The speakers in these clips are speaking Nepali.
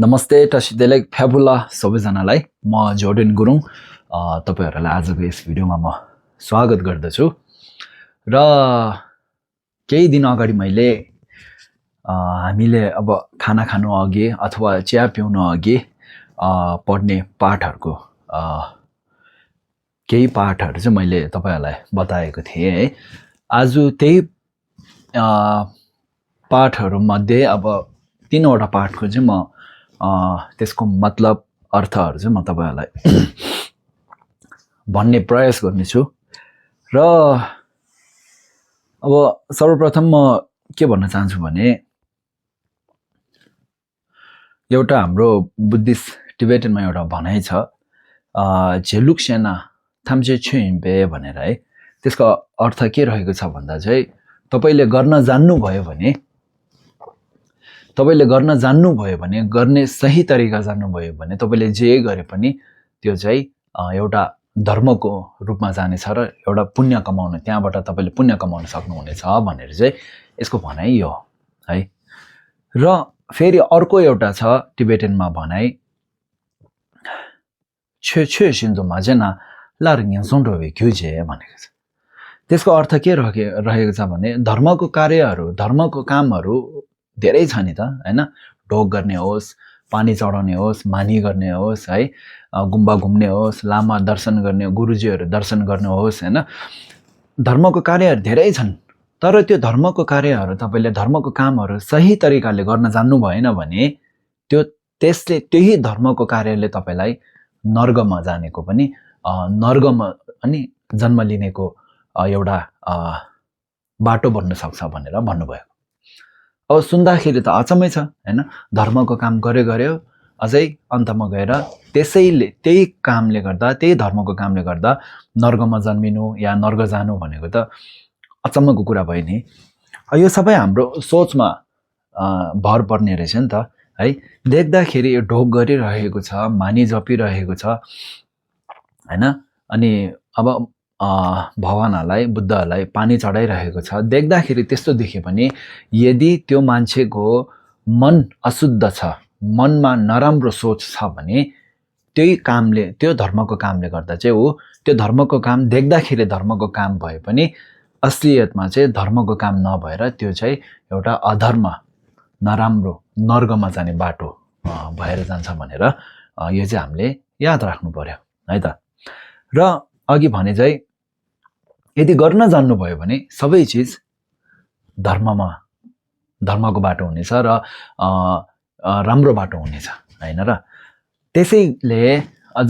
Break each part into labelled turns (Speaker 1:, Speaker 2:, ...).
Speaker 1: नमस्ते टसिदेलेक फ्याबुला सबैजनालाई म जोर्डेन गुरुङ तपाईहरुलाई आजको यस भिडियोमा म स्वागत गर्दछु र केही दिन अगाडि मैले हामीले अब खाना खानु अघि अथवा चिया पिउनु अघि पढ्ने पाठहरुको केही पाठहरु चाहिँ मैले तपाईहरुलाई बताएको थिए है। आज त्यही पाठहरु मध्ये अब 3 वटा पाठको चाहिँ म त्यसको मतलब अर्थहरु चाहिँ म तपाईहरुलाई भन्ने प्रयास गर्नेछु र अब सर्वप्रथम म के भन्न चाहन्छु भने एउटा हाम्रो बुद्धिस्ट टिबेटनमा एउटा भनाइ छ झेलुक सेना थाम्चे छुइम्बे भनेर है। त्यसको अर्थ के रहेको छ भन्दा चाहिँ तपाईले गर्न जान्नु भयो भने गर्ने सही तरिका जान्नु भयो भने तपाईले जे गरे पनि त्यो चाहिँ एउटा धर्मको रूपमा जानेछ र एउटा पुण्य कमाउन त्यहाँबाट तपाईले पुण्य कमाउन सक्नुहुनेछ भनेर चाहिँ यसको भनाइ हो है। र फेरि अर्को एउटा छ टिबेटनमा भनाइ छे छे सिन्धुमा जना लारङ सोन्डोवे क्युजे भनेको छ। त्यसको अर्थ के रहेको छ भने धर्मको कार्यहरु धर्मको कामहरु धेरै छ नि त हैन। ढोग गर्ने होस्, पानी चढाउने होस्, मानी गर्ने होस् है, गुम्बा घुम्ने होस्, लामा दर्शन गर्ने, गुरुजीहरु दर्शन गर्ने होस् हैन। धर्मको कार्यहरु धेरै छन् तर त्यो धर्मको कार्यहरु तपाईले धर्मको कामहरु सही तरिकाले गर्न जान्नु भएन भने त्यसले त्यही धर्मको कार्यले तपाईलाई नर्गमा जानेको पनि नर्गमा अनि जन्म लिनेको एउटा बाटो बन्न सक्छ भनेर भन्नुभयो। अब सुन्दाखेरि त अचम्मै छ हैन। धर्मको काम गर्यो अझै अन्तमा गएर त्यही कामले गर्दा त्यही धर्मको कामले गर्दा नर्गमा जन्मिनु या नर्ग जानु भनेको त अचम्मको कुरा भयो नि। यो सबै हाम्रो सोचमा भर पर्ने रहेछ नि त है। देख्दाखेरि ढोग गरिरहेको छ, मानी जपिरहेको छ हैन, अनि अब भगवानलाई बुद्धलाई पानी चढाइरहेको छ। देख्दाखेरि त्यस्तो देखे पनि यदि त्यो मान्छेको मन अशुद्ध छ, मनमा नराम्रो सोच छ भने त्यो धर्मको कामले गर्दा चाहिँ त्यो धर्मको काम देख्दाखेरि धर्मको काम भए पनि असलियतमा चाहिँ धर्मको काम नभएर त्यो चाहिँ एउटा अधर्म नराम्रो नर्गमा जाने बाटो भएर जान्छ भनेर यो चाहिँ हामीले याद राख्नु पर्यो है त। र अघि भने चाहिँ यदि गर्न जान्नु भयो भने सबै चीज धर्मको बाटो हुनेछ र राम्रो बाटो हुनेछ हैन। र त्यसैले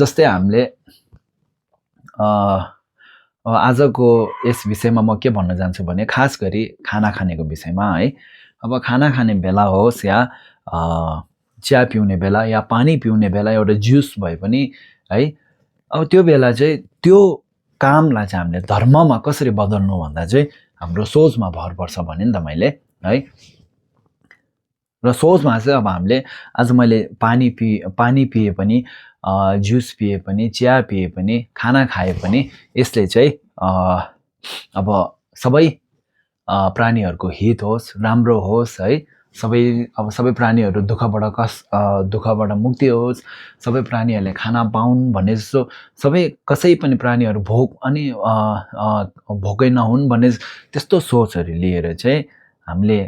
Speaker 1: जस्तै हामीले आजको यस विषयमा म के भन्न जान्छु भने खास गरी खाना खानेको विषयमा है। अब खाना खाने बेला होस् या चिया पिउने बेला या पानी पिउने बेला एउटा जुस भए पनि है, अब त्यो बेला चाहिँ त्यो कामलाई चाहिँ हामीले धर्ममा कसरी बदल्नु भन्दा चाहिँ हाम्रो सोचमा भर पर्छ भने नि त मैले है। र सोचमा चाहिँ अब हामीले आज मैले पानी पिए पनि जुस पिए पनि चिया पिए पनि खाना खाए पनि यसले चाहिँ अब सबै प्राणीहरुको हित होस्, राम्रो होस् है। सबै प्राणीहरु दुःखबाट मुक्ति होस्, सबै प्राणीहरुले खाना पाउन् भन्ने जस्तो कसै पनि प्राणीहरु भोकै नहुन् भन्ने त्यस्तो सोचहरु लिएर चाहिँ हामीले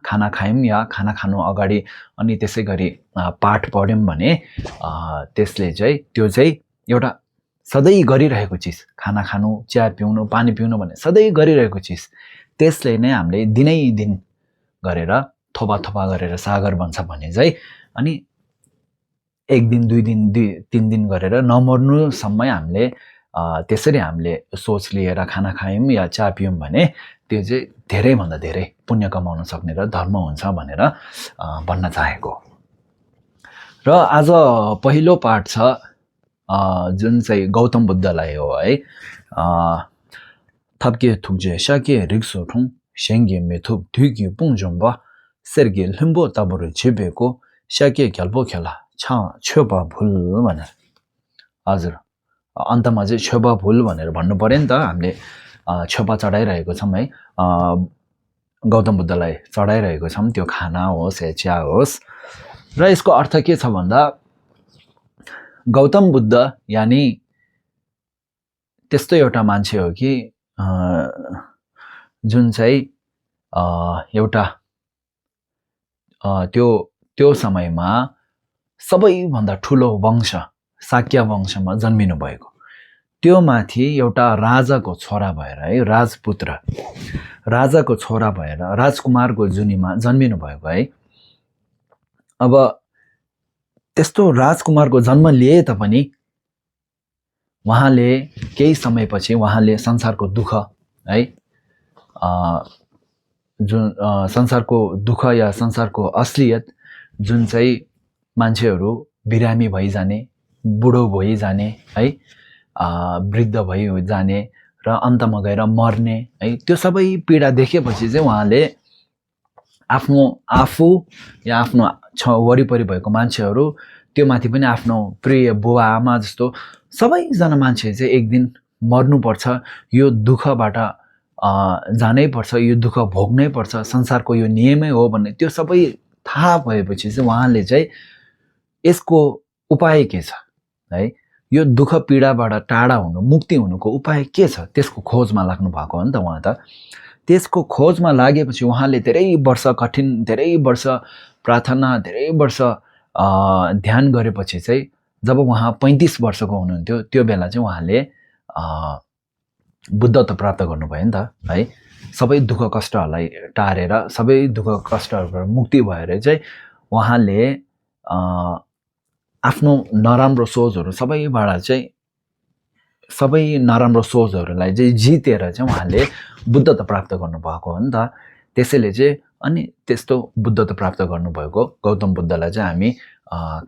Speaker 1: खाना खायौं या खाना खानु अगाडि अनि त्यसैगरी पाठ पढ्यौं भने त्यसले चाहिँ त्यो चाहिँ एउटा सधैं गरिरहेको चीज, खाना खानु, चिया पिउनु, पानी पिउनु भने सधैं गरिरहेको चीज, त्यसले नै हामीले दिनैदिन गरेर थोपा गरेर सागर बन्छ भने चाहिँ अनि एक दिन, 2 दिन, 3 दिन गरेर नमर्नु सम्म हामीले त्यसरी हामीले सोच लिएर खाना खायौं या चिया पियौं भने त्यो चाहिँ धेरै भन्दा धेरै पुण्य कमाउन सक्ने र धर्म हुन्छ भनेर भन्न चाहेको। र आज पहिलो पाठ छ जुन चाहिँ गौतम बुद्धलाई हो है। थप्के थुक्जे शाके रिक्सो ठुङ शेङ्गे मेथुप ढुकी पुङजुम्ब सेर्गे लिम्बो तबरु छिपेको शाके खेल्पो खेला छेपा भुल भनेर। हजुर अन्तमा चाहिँ छेपा भुल भनेर भन्नु पर्यो नि त। हामीले छेपा चढाइरहेको छौं है, गौतम बुद्धलाई चढाइरहेको छौं, त्यो खाना होस् या चिया होस्। र यसको अर्थ के छ भन्दा गौतम बुद्ध यानी त्यस्तो एउटा मान्छे हो कि जुन चाहिँ एउटा त्यो समयमा सबैभन्दा ठुलो वंश शाक्य वंशमा जन्मिनु भएको, त्यो माथि एउटा राजाको छोरा भएर है, राजपुत्र राजाको छोरा भएर राजकुमारको जुनीमा जन्मिनु भएको है। अब त्यस्तो राजकुमारको जन्म लिए तापनि उहाँले केही समयपछि उहाँले संसारको दुःख है, जुन संसारको दुःख या संसारको असलियत जुन चाहिँ मान्छेहरू बिरामी भइजाने, बुढो भइजाने है, वृद्ध भइजाने र अन्तमा गएर मर्ने है, त्यो सबै पीडा देखेपछि चाहिँ उहाँले आफू या आफ्नो वरिपरि भएको मान्छेहरू, त्यो माथि पनि आफ्नो प्रिय बुवा आमा जस्तो सबैजना मान्छे चाहिँ एक दिन मर्नुपर्छ, यो दुःखबाट जानै पर्छ, यो दुःख भोग्नै पर्छ, संसारको यो नियमै हो भन्ने त्यो सबै थाहा भएपछि चाहिँ उहाँले चाहिँ यसको उपाय के छ है, यो दुःख पीडाबाट टाढा हुनु, मुक्ति हुनुको उपाय के छ, त्यसको खोजमा लाग्नु भएको हो नि त उहाँ त। त्यसको खोजमा लागेपछि उहाँले धेरै वर्ष कठिन, धेरै वर्ष प्रार्थना, धेरै वर्ष ध्यान गरेपछि चाहिँ जब उहाँ 35 वर्षको हुनुहुन्थ्यो त्यो बेला चाहिँ उहाँले बुद्धत्व प्राप्त गर्नुभयो नि त है। सबै दुःख कष्टहरूलाई टारेर, सबै दुःख कष्टहरूबाट मुक्ति भएर चाहिँ उहाँले आफ्नो नराम्रो सोचहरू सबैबाट चाहिँ, सबै नराम्रो सोचहरूलाई चाहिँ जितेर चाहिँ उहाँले बुद्धत्व प्राप्त गर्नुभएको हो नि त। त्यसैले चाहिँ अनि त्यस्तो बुद्धत्व प्राप्त गर्नुभएको गौतम बुद्धलाई चाहिँ हामी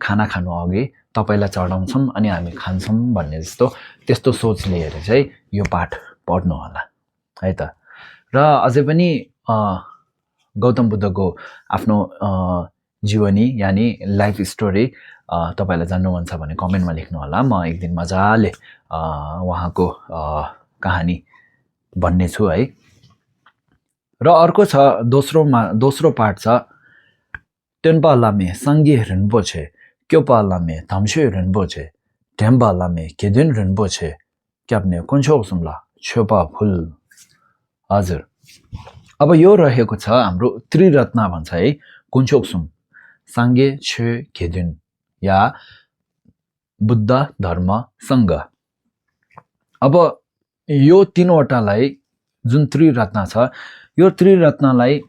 Speaker 1: खाना खानु अघि तपाईलाई चढाउँछौँ अनि हामी खान्छौँ भन्ने जस्तो त्यस्तो सोच लिएर चाहिँ यो पाठ पढ्नु होला है त। र अझै पनि गौतम बुद्धको आफ्नो जीवनी यानी लाइफ स्टोरी तपाईलाई जान्नु मन छ भने कमेन्टमा लेख्नु होला। म एक दिन मजाले उहाँको कहानी भन्ने छु है। र अर्को छ दोस्रो पाठ छ टेन्पा लामे सङ्गे रिन्पोछे, क्योपा लामे ताम्छे रिन्पोछे, ढेम्बा लामे केदिन रिन्पोछे, क्याप्ने कुन्छौ सुम्ला छेपा फुल। हजुर, अब यो रहेको छ हाम्रो त्रिरत्न भन्छ है, कुन्छोक्सुम, साङ्गे, छे, खेदिन या बुद्ध, धर्म, सङ्घ। अब यो तीनवटालाई जुन त्रिरत्न छ, यो त्रिरत्नलाई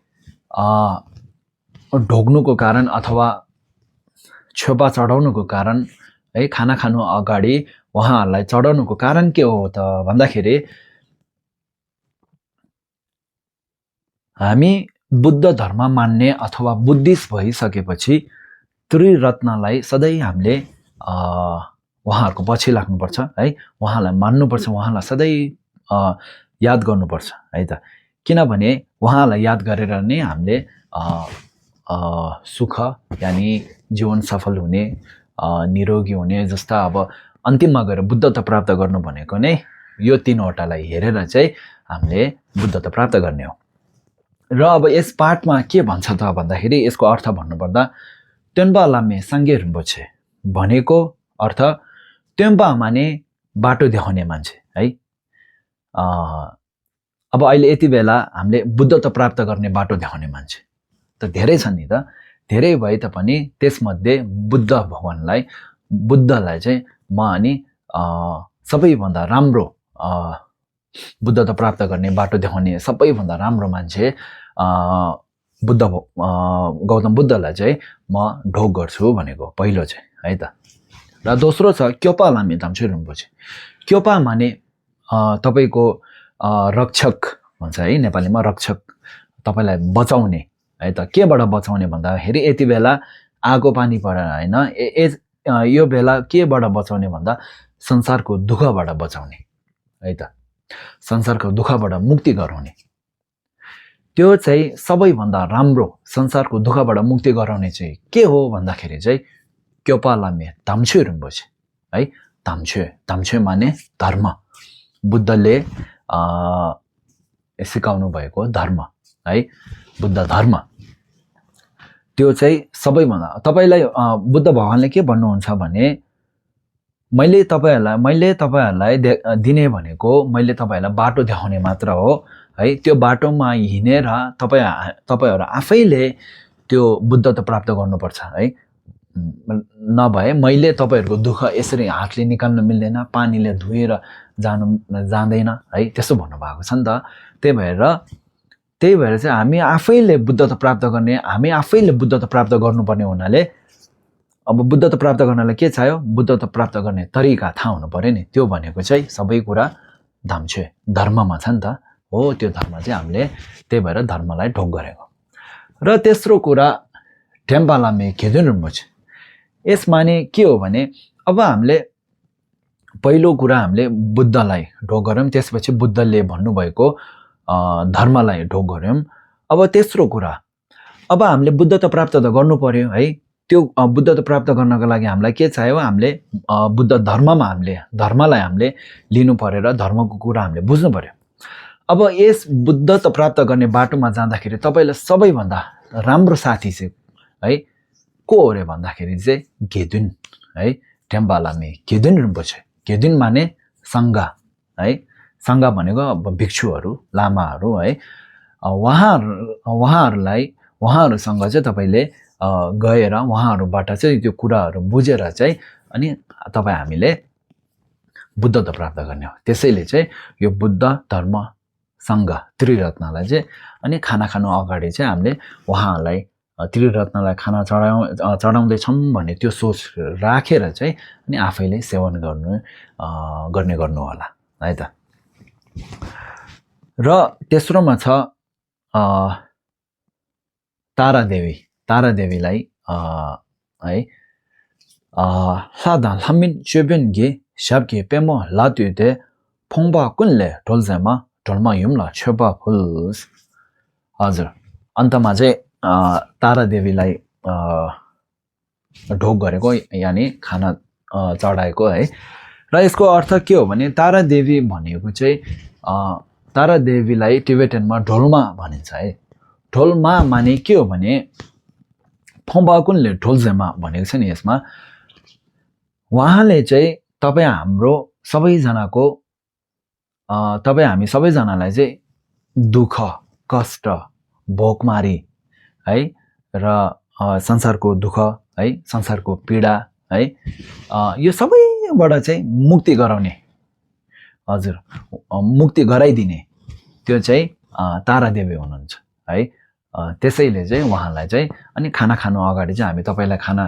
Speaker 1: ढोग्नुको कारण अथवा छेपा चढाउनुको कारण है, खाना खानु अगाडि उहाँहरूलाई चढाउनुको कारण के हो त भन्दाखेरि हामी बुद्ध धर्म मान्ने अथवा बुद्धिस्ट भइसकेपछि त्रिरत्नलाई सधैँ हामीले उहाँहरूको पछि लाग्नुपर्छ है, उहाँलाई मान्नुपर्छ, उहाँलाई सधैँ याद गर्नुपर्छ है त। किनभने उहाँलाई याद गरेर नै हामीले सुख यानी जीवन सफल हुने, निरोगी हुने जस्ता अब अन्तिममा गएर बुद्धत्व प्राप्त गर्नु भनेको नै यो तीनवटालाई हेरेर चाहिँ हामीले बुद्धत्व प्राप्त गर्ने हो। र अब यस पाठमा के भन्छ त भन्दाखेरि यसको अर्थ भन्नुपर्दा टेन्पा लामे सङ्गे रिन्पोछे भनेको अर्थ टेन्पा माने बाटो देखाउने मान्छे है। अब अहिले यति बेला हामीले बुद्धत्व प्राप्त गर्ने बाटो देखाउने मान्छे त धेरै छन् नि त, धेरै भए तापनि त्यसमध्ये बुद्धलाई चाहिँ म अनि सबैभन्दा राम्रो बुद्धत्व प्राप्त गर्ने बाटो देखाउने सबैभन्दा राम्रो मान्छे गौतम बुद्धलाई चाहिँ म ढोग गर्छु भनेको पहिलो चाहिँ है त। र दोस्रो छ क्योपा लामे ताम्छे रिन्पोछे। क्योपा माने तपाईँको रक्षक भन्छ है नेपालीमा, रक्षक, तपाईँलाई बचाउने है त। केबाट बचाउने भन्दाखेरि यति बेला आगो पानी परेर होइन, यो बेला केबाट बचाउने भन्दा संसारको दुःखबाट बचाउने है त, संसारको दुःखबाट मुक्ति गराउने। त्यो चाहिँ सबैभन्दा राम्रो संसारको दुःखबाट मुक्ति गराउने चाहिँ के हो भन्दाखेरि चाहिँ क्योपा लामे ताम्छे रिन्पोछे है। ताम्छे माने धर्म, बुद्धले सिकाउनु भएको धर्म है, बुद्ध धर्म। त्यो चाहिँ सबैभन्दा तपाईलाई बुद्ध भगवानले के भन्नुहुन्छ भने मैले तपाईहरुलाई दिने भनेको मैले तपाईहरुलाई बाटो देखाउने मात्र हो है त्यो बाटोमा हिँडेर तपाईहरु आफैले त्यो बुद्धत्व प्राप्त गर्नुपर्छ है नभए मैले तपाईहरुको दुःख यसरी हातले निकाल्न मिल्दैन पानीले धुएर जाँदैन है त्यसो भन्नु भएको छ नि त त्यही भएर चाहिँ हामी आफैले बुद्धत्व प्राप्त गर्ने हामी आफैले बुद्धत्व प्राप्त गर्नुपर्ने हुनाले अब बुद्धत्व प्राप्त गर्नलाई के चाहियो बुद्धत्व प्राप्त गर्ने तरिका थाहा हुनु पर्यो नि त्यो भनेको चाहिँ सबै कुरा धाम्छे धर्ममा छ नि त हो त्यो धर्म चाहिँ हामीले त्यही भएर धर्मलाई ढोक गरेको र तेस्रो कुरा टेम्पा लामे खेदुन रिम्पोछे यसमा नि के हो भने अब हामीले पहिलो कुरा हामीले बुद्धलाई ढोक गर्यौं त्यसपछि बुद्धले भन्नुभएको धर्मलाई ढोक गर्यौं अब तेस्रो कुरा अब हामीले बुद्धत्व प्राप्त त गर्नु पर्यो है त्यो बुद्धत्व प्राप्त गर्नको लागि हामीलाई के चाहियो हामीले बुद्ध धर्मलाई हामीले लिनु पर्यो र धर्मको कुरा हामीले बुझ्नु पर्यो अब यस बुद्धत्व प्राप्त गर्ने बाटोमा जाँदाखेरि तपाईलाई सबैभन्दा राम्रो साथी चाहिँ है को हो रे भन्दाखेरि चाहिँ गेदुन है टेम्पा लामे गेदुन रिम्पोछे गेदुन माने संघा है संघा भनेको अब भिक्षुहरु लामाहरु है उहाँहरुसँग चाहिँ तपाईले गएर उहाँहरुबाट चाहिँ त्यो कुराहरु बुझेर चाहिँ अनि तपाई हामीले बुद्धत्व प्राप्त गर्ने हो त्यसैले चाहिँ यो बुद्ध धर्म संघ त्रिरत्नलाई चाहिँ अनि खाना खानु अगाडि चाहिँ हामीले उहाँहरुलाई त्रिरत्नलाई खाना चढाउँदै छौं भन्ने त्यो सोच राखेर चाहिँ अनि आफैले सेवन गर्नु होला है त र तेस्रोमा छ तारा देवीलाई है लादा लामिन च्यबिनगे 샤브게 빼모 라드데 퐁바 꾼레 ढोलजमा ढोलमा युमला छेपा फुल्स हजुर अन्तमा चाहिँ तारा देवीलाई ढोक गरेको यानी खाना चढाएको है र यसको अर्थ के हो भने तारा देवी भनेको चाहिँ तारा देवीलाई टिबेटनमा ढोलमा भनिन्छ है ढोलमा माने के हो भने 퐁बा कुनले ढोलजमा भनेको छ नि यसमा उहाँले चाहिँ तपाई हामी सबैजनालाई चाहिँ दुःख कष्ट भोकमारी है र संसारको दुःख है संसारको पीडा है यो सबैबाट चाहिँ मुक्ति गराउने हजुर मुक्ति गराइदिने त्यो चाहिँ तारा देवी हुनुहुन्छ है त्यसैले चाहिँ उहाँलाई चाहिँ अनि खाना खानु अगाडि चाहिँ हामी तपाईलाई खाना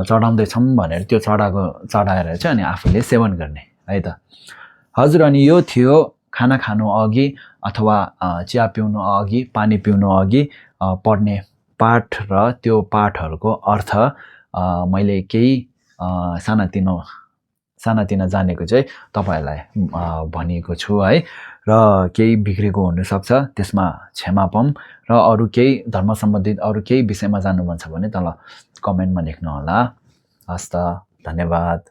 Speaker 1: चढाउँदै छौं भनेर त्यो चढाएर चाहिँ अनि आफूले सेवन गर्ने है त हजुर अनि यो थियो खाना खानु अघि अथवा चिया पिउनु अघि पानी पिउनु अघि पढ्ने पाठ र त्यो पाठहरुको अर्थ मैले केही सानातिना जानेको चाहिँ तपाईहरुलाई भनिएको छु है र केही बिग्रेको हुन सक्छ त्यसमा क्षमा पाऊँ र अरु केही धर्म सम्बन्धित अरु केही विषयमा जान्नु मन छ भने तल कमेन्टमा लेख्नु होला हस्त धन्यवाद